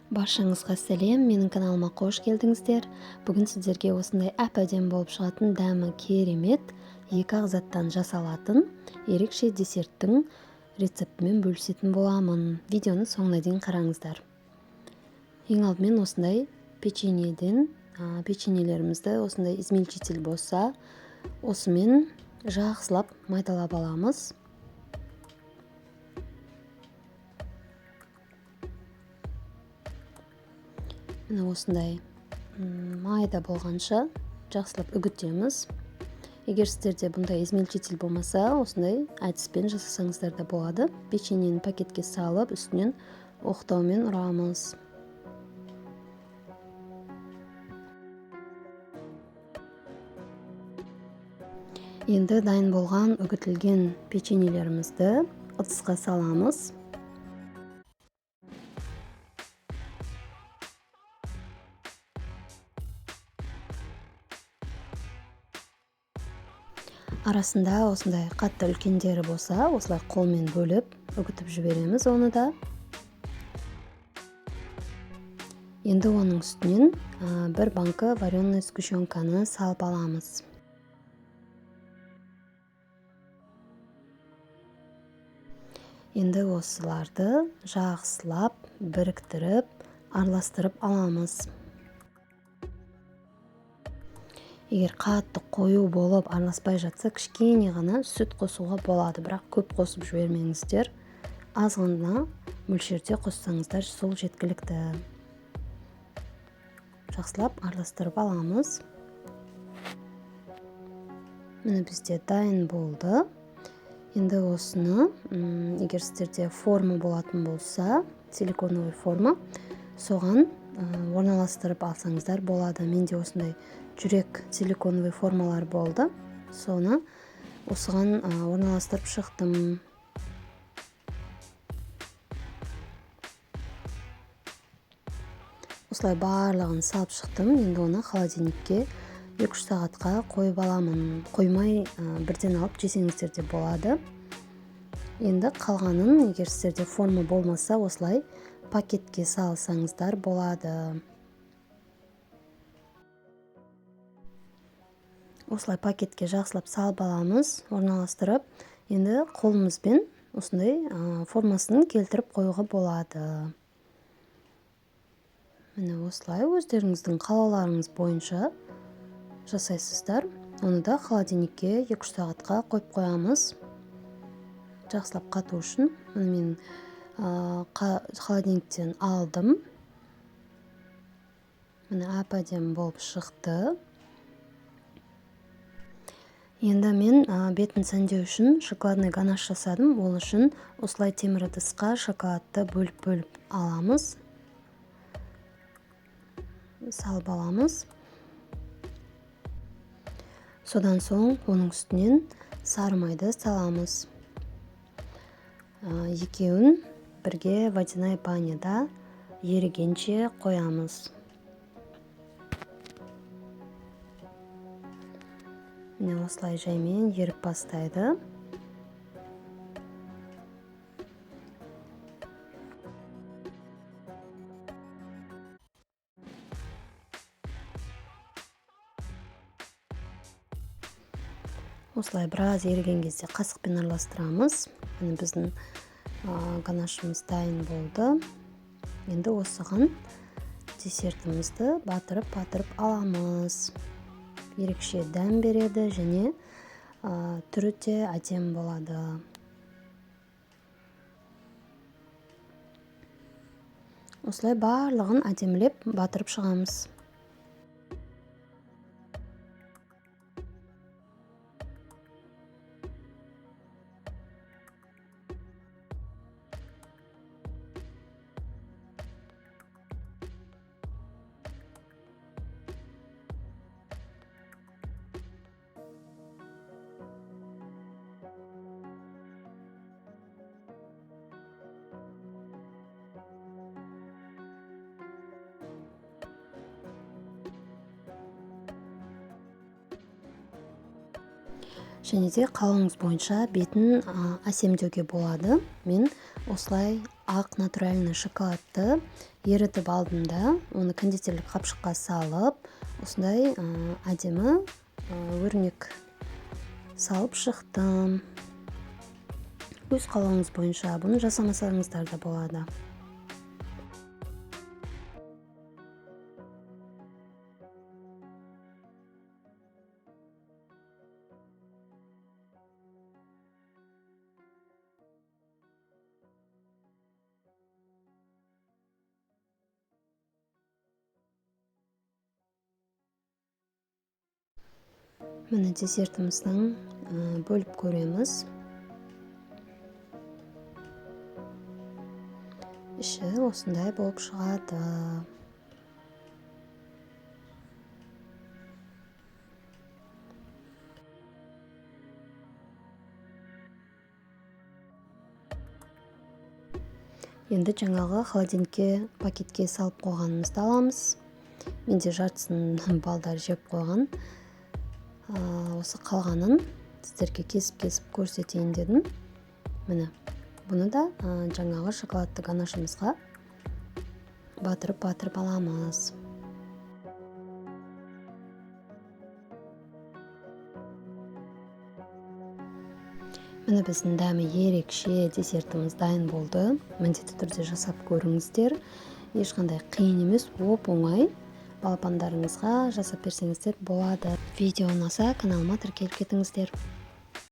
Баршаңызға сәлем, менің каналыма қош келдіңіздер. Бүгін сіздерге осындай әп-әдемі болып шығатын, дәмі керемет, екі ақ заттан жасалатын ерекше десерттің рецептімен бөлісетін боламын. Видеоны соңына дейін қараңыздар. Ең алдымен осындай печеньелерімізді осындай измельчитель болса, осымен жақсылап майдалап аламыз. Міне осындай майда болғанша жақсылап үгітеміз. Егер сіздерде бұндай измельчитель болмаса, осындай әдіспен жасасаңыздар да болады. Печеньені пакетке салып, үстінен оқтаумен ұрамыз. Енді дайын болған үгітілген печеньелерімізді ыдысқа саламыз. Арасында осындай қатты үлкендері болса, осылай қолмен бөліп үгітіп жібереміз оны да. Енді оның үстінен бір банка вареный сгущенканы салып аламыз. Енді осыларды жақсылап біріктіріп, араластырып аламыз. Егер қатты қою болып араласпай жатса, кішкене ғана сүт қосуға болады, бірақ көп қосып жібермеңіздер. Аз ғана мөлшерде қоссаңыздар сол жеткілікті. Жақсылап араластырып аламыз. Міне бізде дайын болды. Енді осыны, егер сіздерде форма болатын болса, силиконовый форма, соған орналастырып алсаңыздар болады. Менде осындай жүрек силиконовый формалар болды. Соны осыған орналастырып шықтым. Осылай барлығын салып шықтым. Енді оны холодильникке екі-үш сағатқа қойып аламын. Қоймай, бірден алып жесеңіздер де болады. Енді қалғанын, егер сіздерде форма болмаса, осылай пакетке салсаңыздар болады. Осылай пакетке жақсылап салып аламыз, орналастырып. Енді қолымызбен осындай формасын келтіріп қоюға болады. Міне осылай өздеріңіздің қалауларыңыз бойынша жасайсыздар. Оны да холодильникке екі-үш сағатқа қойып қоямыз. Жақсылап қату үшін. Міне мен холодильниктен алдым. Міне әп-әдемі болып шықты. Енді мен бетін сәндеу үшін шоколадный ганаш жасадым. Ол үшін осылай темір ыдысқа шоколадты бөліп-бөліп аламыз. Салып аламыз. Содан соң оның үстінен сары майды саламыз. Екеуін бірге водяная баняда ерігенше қоямыз. Міне осылай жаймен еріп бастайды. Осылай біраз еріген кезде қасықпен араластырамыз. Міне біздің ганашымыз дайын болды. Енді осыған десертімізді батырып-батырып аламыз. Ерекше дәм береді және түрі де әдемі болады. Осылай барлығын әдемілеп батырып шығамыз. Және де қалауыңыз бойынша бетін әсемдеуге болады. Мен Осылай ақ натуральный шоколадты ерітіп алдым да, оны кондитерлік қапшыққа салып, осындай әдемі өрнек салып шықтым. Өз қалауыңыз бойынша бұны жасамасаңыздар да болады. Міне десертіміздің бөліп көреміз. Іші осындай болып шығады. Енді жаңағы холодильникке пакетке салып қойғанымызды аламыз. Менде жартысын балдар жеп қойған. Осы қалғанын сіздерге кесіп-кесіп көрсетейін дедім. Міне, бұны да жаңағы шоколадты ганашымызға батырып-батырып аламыз. Міне біздің дәмі ерекше десертіміз дайын болды. Міндетті түрде жасап көріңіздер. Ешқандай қиын емес, оп-оңай. Балапандарыңызға жасап берсеңіздер болады. Видео ұнаса каналыма тіркеліп кетіңіздер.